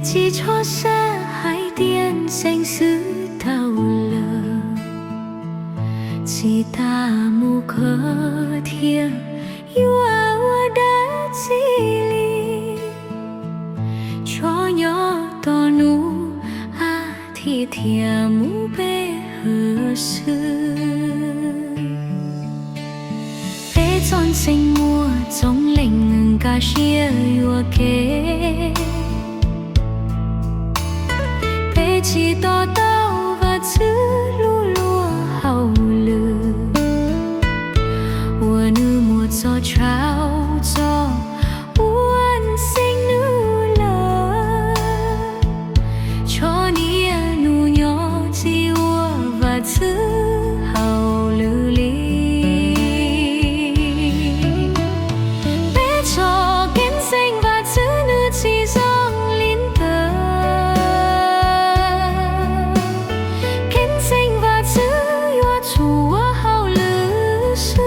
Tsis tshua xav hais tias ntxeev xwb tau lawm, tsis tas mus kho thiab yuav ua dab tsi li. Tso nyob tom hnub a thiv thiab mus peb hwm xwb. Peb txoj ntxeeg muaj txoos leej nkag siab yuam kev. Peb tsis to taub Vajtswv lub luag hauj lwm uas nws muab txhos tshauv txog ua ntxeeg nws lawm. Tsho niaj hnub nyob tsis ua Vajtswv hauj lwm li. Peb txoj kev ntseeg Vajtswv nws tsis zoo li ntawd. Kev ntseeg Vajtswv yuav tsum ua hauj lwm xwb.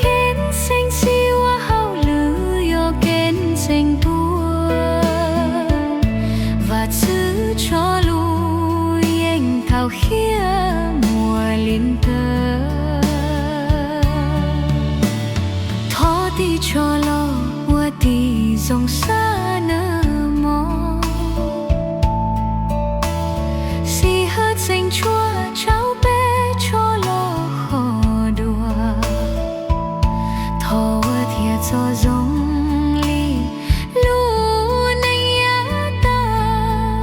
Kev ntseeg tsis ua hauj lwm yog kev ntseeg tuag. Vajtswv tso lus yeej tau qhia muaj li ntawd. Thov tig tso los ua tib zoo xav nag hmo. Sij hawm tseem tshuav, tso peb tso los ho dua. Thov ua thiaj txom zoo li lub neej yav tag.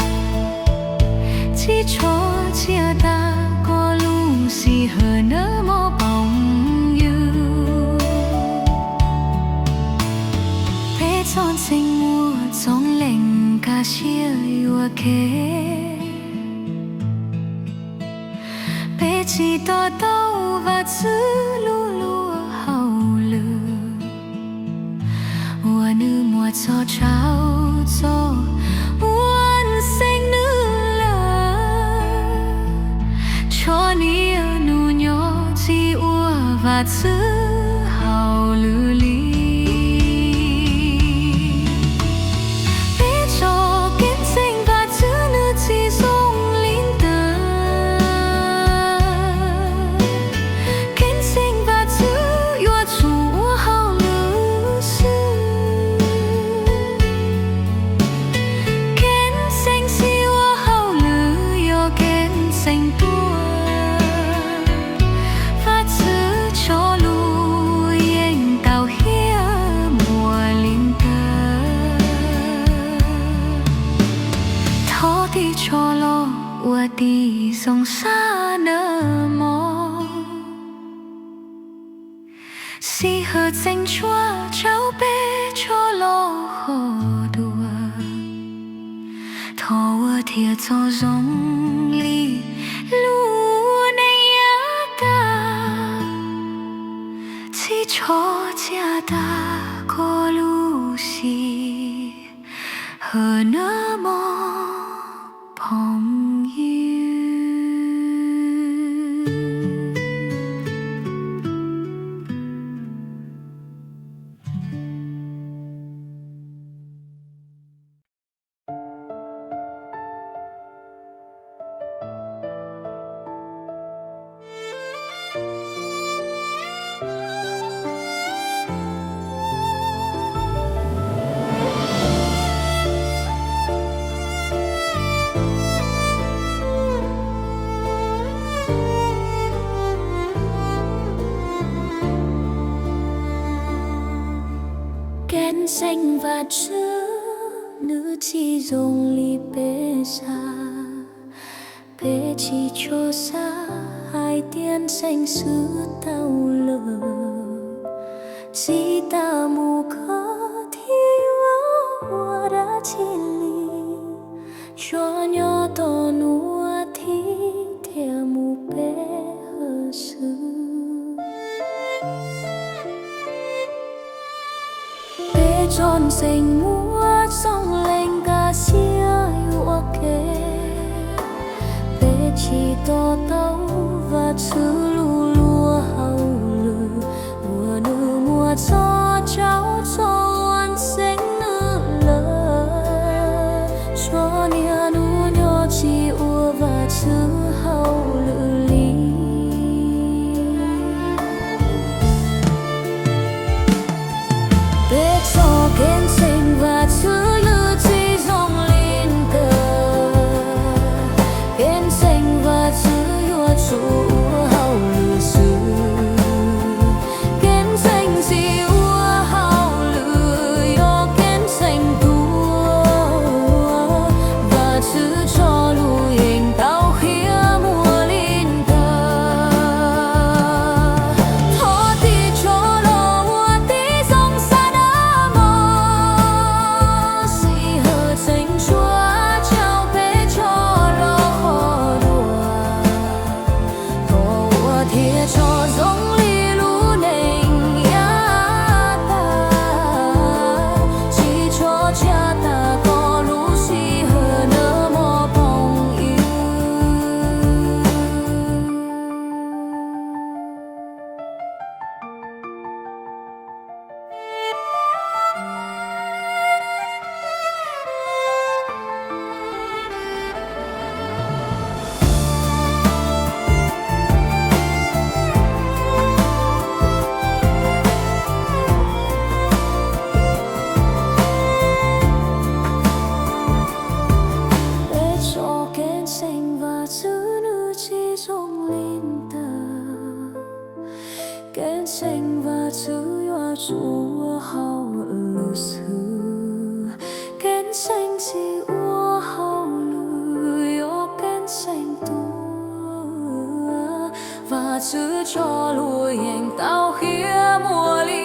Tsis tshua txiaj tas koj lub sij hawm nag hmo phooj ywg. Peb txoj ntxeeg muaj txoos leej nkag siab yuam kev. Peb tsis to taub Vajtswv lub luag hauj lwm uas nws muab txhos tshauv txog ua ntxeeg nws lawm. Tsho niaj hnub nyob tsis ua Vajtswv hauj lwm li. Peb txoj kev ntseeg Vajtswv nws tsis zoo li ntawd. Kev ntseeg Vajtswv yuav tsum ua hauj lwm xwb. Kev ntseeg tsis ua hauj lwm yog kev ntseeg tuag. Vajtswv tso lus yeej tau qhia muaj li ntawd. Thov tig tso los ua tib zoo xav nag hmo. Sij hawm tseem tshuav, tso peb tso los ho dua. Thov ua thiaj txom zoo li lub neej yav tag. Tsis tshua txiaj tas koj lub sij hawm nag hmo phooj ywg. Kev ntseeg Vajtswv nws tsis zoo li peb xav. Peb tsis tshua xav hais tias ntseeg xwb tau lawm, tsis tas mus kho thiab yuav ua dab tsi li. Tsuas nyob tos hnub thib thiaj mus peb hwm xwb. Peb txoj ntxeeg muaj txoos leej nkag siab yuam kev. Peb tsis to taub Vajtswv lub luag hauj lwm uas nws muab txhos tshauv txog ua ntxeeg tsuas ua hauj lwm xwb. Keeb ntxeeg tsis ua hauj lwm, yog keeb ntxeeg tuag. Vajtswv tso lus yees tau qhia muaj li ntawd. Thov tig tso los ua tib zoo xa dab mog, sij hawm tseem tshuav, caum peb tso los qhov dua. Thov ua thiab tso zoo li lub neej yav tas, tsis tso tsiaj tas kom lub sij hawm ntawd mob phooj ywg. Peb tso kev ntseeg Vajtswv nws tsis zoo li ntawd. Kev ntseeg Vajtswv yuav tsum ua hauj lwm xwb. Kev ntseeg tsis ua hauj lwm, yuav kev ntseeg tuag. Vajtswv tso lus yees tau qhia muaj li